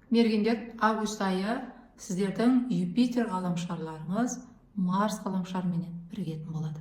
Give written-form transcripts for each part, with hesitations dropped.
Мергендер, август айы сіздердің Юпитер ғаламшарларыңыз Марс ғаламшарменен бірігетін болады.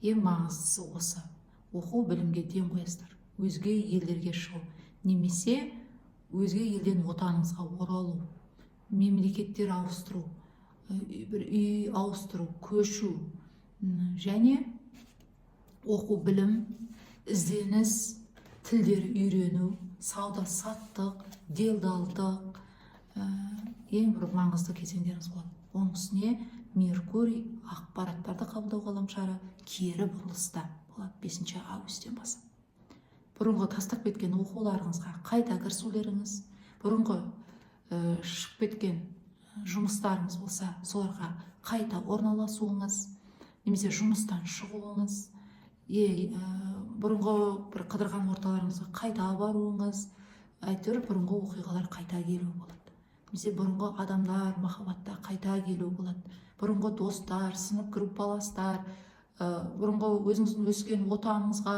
Ең маңыздысы осы оқу, білімге ден қоясыздар, өзге елдерге шығу немесе өзге елден отаныңызға оралу, мемлекеттер ауыстыру, бір үй ауыстыру, көшу және оқу, білім, ізденіс, тілдер үйрену, сауда саттық, делдалдық, ең бір маңызды кезеңдеріңіз болады. Оның үстіне Меркурий, ақпараттарды қабылдау ғаламшары, кері бұрылыста болады 5 августтен бастап. Бұрынғы тастап кеткен оқуларыңызға қайта кірісулеріңіз, бұрынғы шығып кеткен жұмыстарыңыз болса, соларға қайта орналасуыңыз немесе жұмыстан шығуыңыз, бұрынғы бір қыдырған орталарыңызға қайта баруыңыз, әйтеуір бұрынғы оқиғалар қайта келуі болады немесе бұрынғы адамдар махаббатта қайта келуі болады, бұрынғы достар, сынып группаластар, бұрынғы өзіңіздің өскен отаныңызға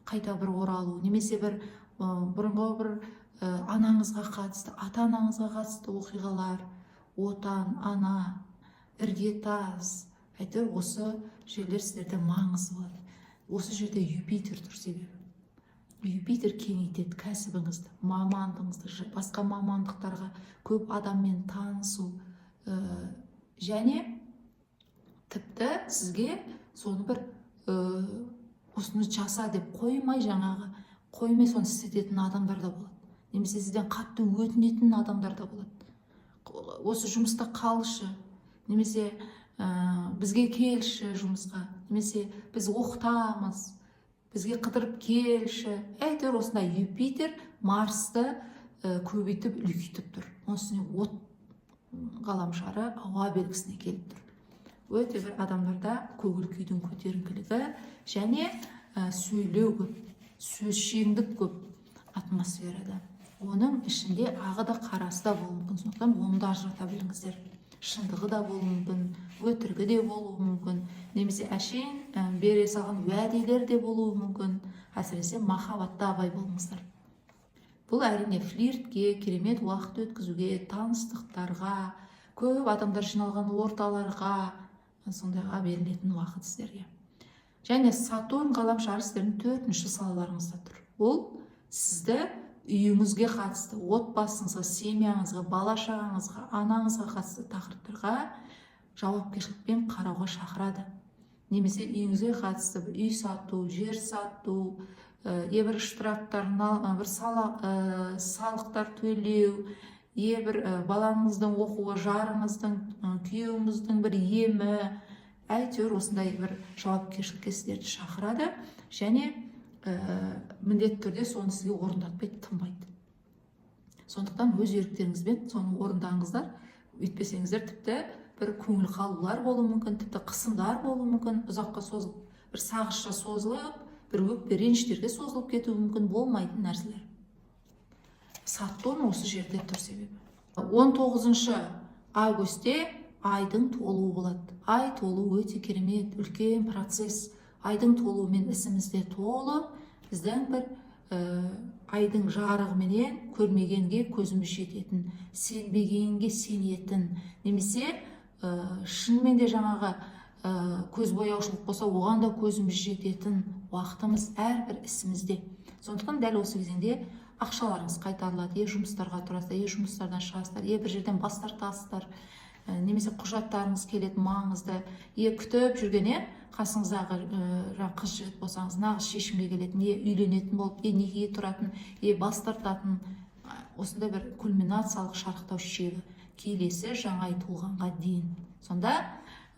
қайта бір оралу немесе бір бұрынғы бір анаңызға қатысты, ата анаңызға қатысты оқиғалар, отан, ана, іргетас, әйтеуір осы жерлер сіздерде маңызды болады. Осы жерде Юпитер тұр, себебі Юпитер кеңейтеді кәсібіңізді, мамандығыңызды, басқа мамандықтарға, көп адаммен танысу, және тіпті сізге соны бір осыны жаса деп қоймай, жаңағы қоймай соны істететін адамдар да болады немесе сізден қатты өтінетін адамдар да болады: осы жұмыста қалшы немесе бізге келші жұмысқа немесе біз оқытамыз, бізге қыдырып келші. Әйтеуір осындай Юпитер Марсты көбейтіп, үлкейтіп тұр. Оның үстіне от ғаламшары ауа белгісіне келіп тұр. Өте бір адамдарда көңіл күйдің көтеріңкілігі және сөйлеу көп, сөзшеңдік көп атмосферада. Оның ішінде ағы да, қарасы да болуы мүмкін, сондықтан оны да ажырата біліңіздер. Шындығы да болуы мүмкін, өтірігі де болуы мүмкін немесе әшейін бере салған уәделер де болуы мүмкін. Әсіресе махаббатта абай болыңыздар. Бұл, әрине, флиртке, керемет уақыт өткізуге, таныстықтарға, көп адамдар жиналған орталарға, сондайға берілетін уақыт сіздерге. Және Сатурн ғаламшары сіздердің төртінші салаларыңызда тұр. Ол сізді үйіңізге қатысты, отбасыңызға, семьяңызға, бала шағаңызға, анаңызға қатысты тақырыптарға жауапкершілікпен қарауға шақырады немесе үйіңізге қатысты бір үй сату, жер сату, е бір штрафтар, бір салықтар төлеу, е бір балаңыздың оқуы, жарыңыздың, күйеуіңіздің бір емі, әйтеуір осындай бір жауапкершілікке сіздерді шақырады және міндетті түрде соны сізге орындатпай тынбайды. Сондықтан өз еріктеріңізбен соны орындаңыздар. Өйтпесеңіздер, тіпті бір көңіл қалулар болуы мүмкін, тіпті қысымдар болуы мүмкін, ұзаққа созылып, бір сағызша созылып, бір өкпе реніштерге созылып кетуі мүмкін болмайтын нәрселер. Сатурн осы жерде тұр себебі. 19 августте айдың толуы болады. Ай толу өте керемет үлкен процесс. Айдың толуымен ісімізде толып, біздің бір айдың жарығыменен көрмегенге көзіміз жететін, сенбегенге сенетін немесе шынымен де жаңағы көз бояушылық болса, оған да көзіміз жететін уақытымыз әрбір ісімізде. Сондықтан дәл осы кезеңде ақшаларыңыз қайтарылады, е жұмыстарға тұрасыздар, е жұмыстардан шығасыздар, е бір жерден бас тартасыздар, немесе құжаттарыңыз келеді маңызды, е күтіп жүрген, қасыңыздағы жаңағы қыз жігіт болсаңыз, нағыз шешімге келетін, е үйленетін болып, е некеге тұратын, е бас тартатын, осындай бір кульминациялық шарықтау шегі келесі жаңа ай толғанға дейін. Сонда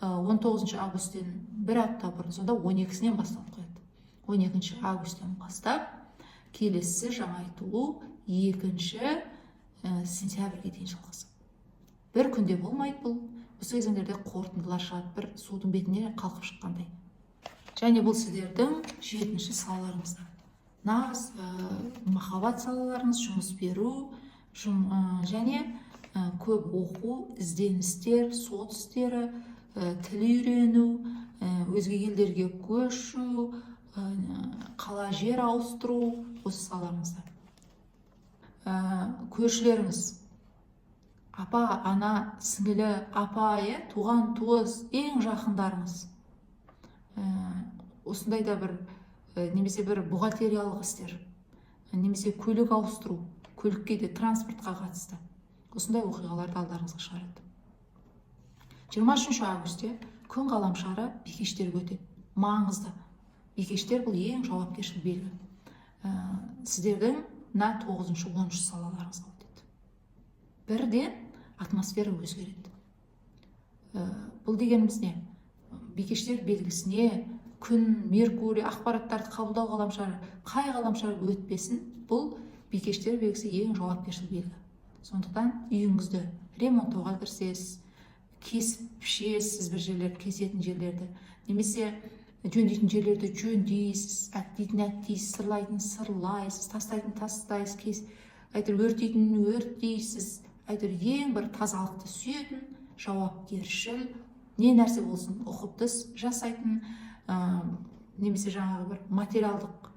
19 августтен бір апта бұрын, сонда 12-сінен басталып қояды. 12 августтен бастап келесі жаңа ай толу 2 сентябрьге дейін жалғасады. Бір күнде болмайды бұл. Осы кезеңдерде қорытындылар шығады, бір судың бетіне қалқып шыққандай. Және бұл сіздердің жетінші салаларыңызда нағыз махаббат салаларыңыз, жұмыс беру, және көп оқу, ізденістер, сот істері, тіл үйрену, өзге елдерге көшу, қала, жер ауыстыру осы салаларыңызда. Көршілеріңіз Апа, ана, сіңілі, апа, иә, туған туыс, ең жақындарыңыз. Осындай да бір немесе бір бухгалтериялық істер, немесе көлік ауыстыру, көлікке де, транспортқа қатысты осындай оқиғаларды алдарыңызға шығарады. 23 августте Күн ғаламшары бикештерге өтеді. Маңызды, бикештер бұл ең жауапкершілік белгі. Сіздердің мына тоғызыншы, 10-шы салаларыңызға өтеді. Бірден атмосфера өзгереді. Бұл дегеніміз не? Бикештер белгісіне Күн, Меркурий, ақпараттарды қабылдау ғаламшары, қай ғаламшар өтпесін, бұл бикештер белгісі ең жауапкершілік белгі. Сондықтан үйіңізді ремонттауға кірісесіз, кесіп пішесіз бір жерлерді, кесетін жерлерді, немесе жөндейтін жерлерді жөндейсіз, әктейтін әктейсіз, сырлайтын сырлайсыз, тастайтын тастайсыз, әйтеуір өртейтін өртейсіз. Әйтеуір ең бір тазалықты сүйетін, жауапкершіл, не нәрсе болсын ұқыпты іс жасайтын, немесе жаңағы бір материалдық,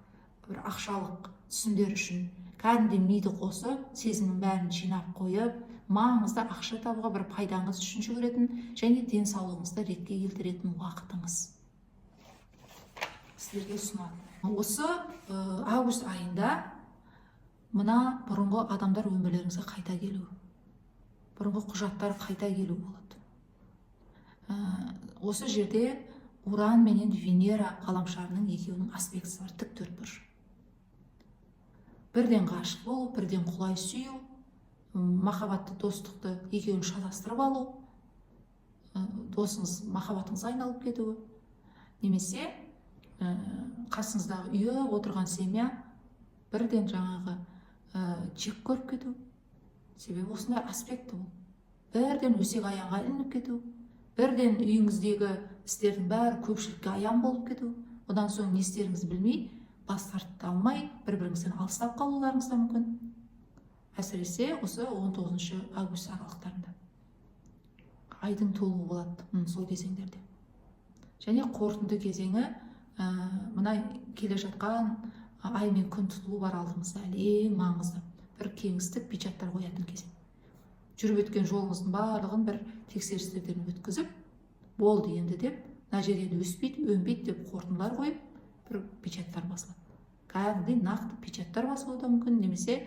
бір ақшалық түсімдер үшін кәдімгідей миды қосып, сезімнің бәрін жинап қойып, маңызды ақша табуға, бір пайдаңыз үшін жүгіретін және денсаулығыңызды ретке келтіретін уақытыңыз сіздерге ұсынады. Осы август айында мына бұрынғы адамдар өмірлеріңізге қайта келуі, бұрынғы құжаттар қайта келу болады. Осы жерде Уран менен Венера ғаламшарының екеуінің аспектісі бар, тік төртбұрыш. Бірден ғашық болу, бірден құлай сүю, махаббатты, достықты екеуін шатастырып алу, досыңыз махаббатыңызға айналып кетуі немесе қасыңыздағы үйіп отырған семья бірден жаңағы жек көріп кету. Себебі осындай аспекті ол. Бірден өсек аяңға ілініп кету, бірден үйіңіздегі істердің бәрі көпшілікке аян болып кету, одан соң не істеріңізді білмей, бас тарта алмай, бір біріңізден алыстап қалуларыңыз да мүмкін. Әсіресе осы 19 август аралықтарында айдың толуы болады, сол кезеңдерде. Және қорытынды кезеңі, мына келе жатқан ай мен күн тұтылу бар алдымызда әлі, ең маңызды бір кеңістік, печаттар қоятын кезең. Жүріп өткен жолыңыздың барлығын бір тексерістерден өткізіп, болды енді деп, мына жерде енді өспейді, өнбейді деп қорытындылар қойып, бір печаттар басылады. Кәдімгідей нақты печаттар басылуы да мүмкін немесе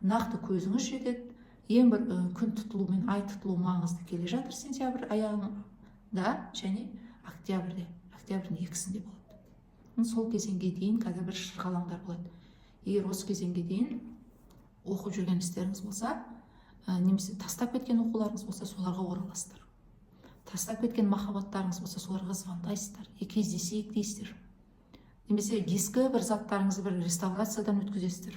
нақты көзіңіз жетеді. Ең бір күн тұтылу мен ай тұтылу маңызды келе жатыр сентябрь аяғында және октябрьде, октябрьдің 2-сінде болады. Сол кезеңге дейін қазір бір шырғалаңдар болады. Егер осы кезеңге дейін оқып жүрген істеріңіз болса, немесе тастап кеткен оқуларыңыз болса, соларға ораласыздар. Тастап кеткен махаббаттарыңыз болса, соларға звондайсыздар е, кездесейік дейсіздер, немесе ескі бір заттарыңызды бір реставрациядан өткізесіздер,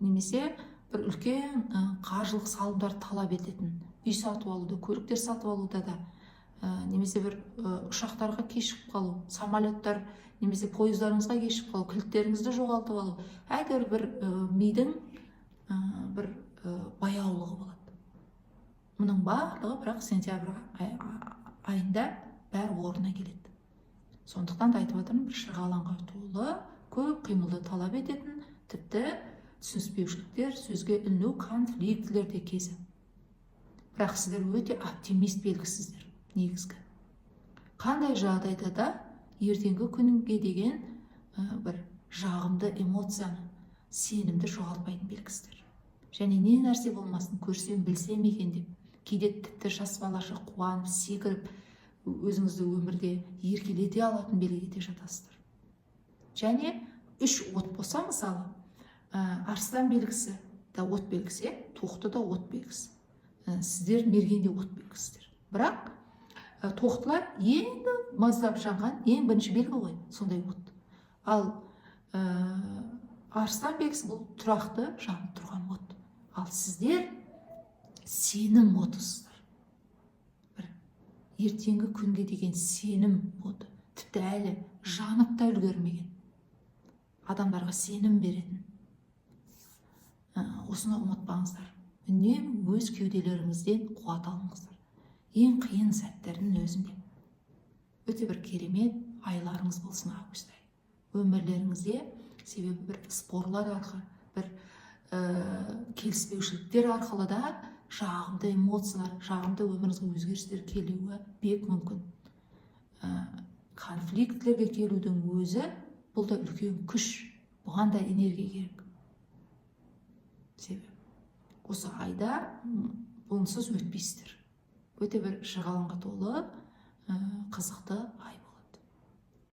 немесе бір үлкен қаржылық салымдар талап ететін үй сатып алуда, көліктер сатып алуда да, немесе бір ұшақтарға кешігіп қалу, самолеттар немесе пойыздарыңызға кешігіп қалу, кілттеріңізді жоғалтып алу, әйтеуір бір мидың бір баяулығы болады. Мұның барлығы бірақ сентябрь айында бәрі орнына келеді. Сондықтан да айтып жатырмын, бір шырғалаңға толы, көп қимылды талап ететін, тіпті түсініспеушіліктер, сөзге іліну, конфликтілер де кезі. Бірақ сіздер өте оптимист белгісіздер. Негізгі қандай жағдайда да ертеңгі күнге деген бір жағымды эмоцияны, сенімді жоғалтпайтын белгісіздер. Және не нәрсе болмасын, көрсем, білсем екен деп, кейде тіпті жас балаша қуанып, секіріп, өзіңізді өмірде еркелете алатын белгіге де жатасыздар. Және үш от болса, мысалы, арыстан белгісі да от белгісі, иә, тоқты да от белгісі, сіздер мерген де от белгісіздер. Бірақ тоқтылар енді маздап жанған ең бірінші белгі ғой, сондай от. Ал арыстан белгісі бұл тұрақты жанып тұрған от. Ал сіздер сенім отысыздар, бір ертеңгі күнге деген сенім оты, тіпті әлі жанып та үлгермеген адамдарға сенім беретін. Осыны ұмытпаңыздар, үнемі өз кеуделеріңізден қуат алыңыздар ең қиын сәттердің өзінде. Өте бір керемет айларыңыз болсын август айы өмірлеріңізде. Себебі бір спорлар арқылы бір Келіспеушіліктер арқылы да жағымды эмоциялар, жағымды өміріңізге өзгерістер келуі бек мүмкін. Конфликтілерге келудің өзі, бұл да үлкен күш, бұған да энергия керек. Себебі осы айда бұнсыз өтпейсіздер. Өте бір шырғалаңға толы, қызықты ай.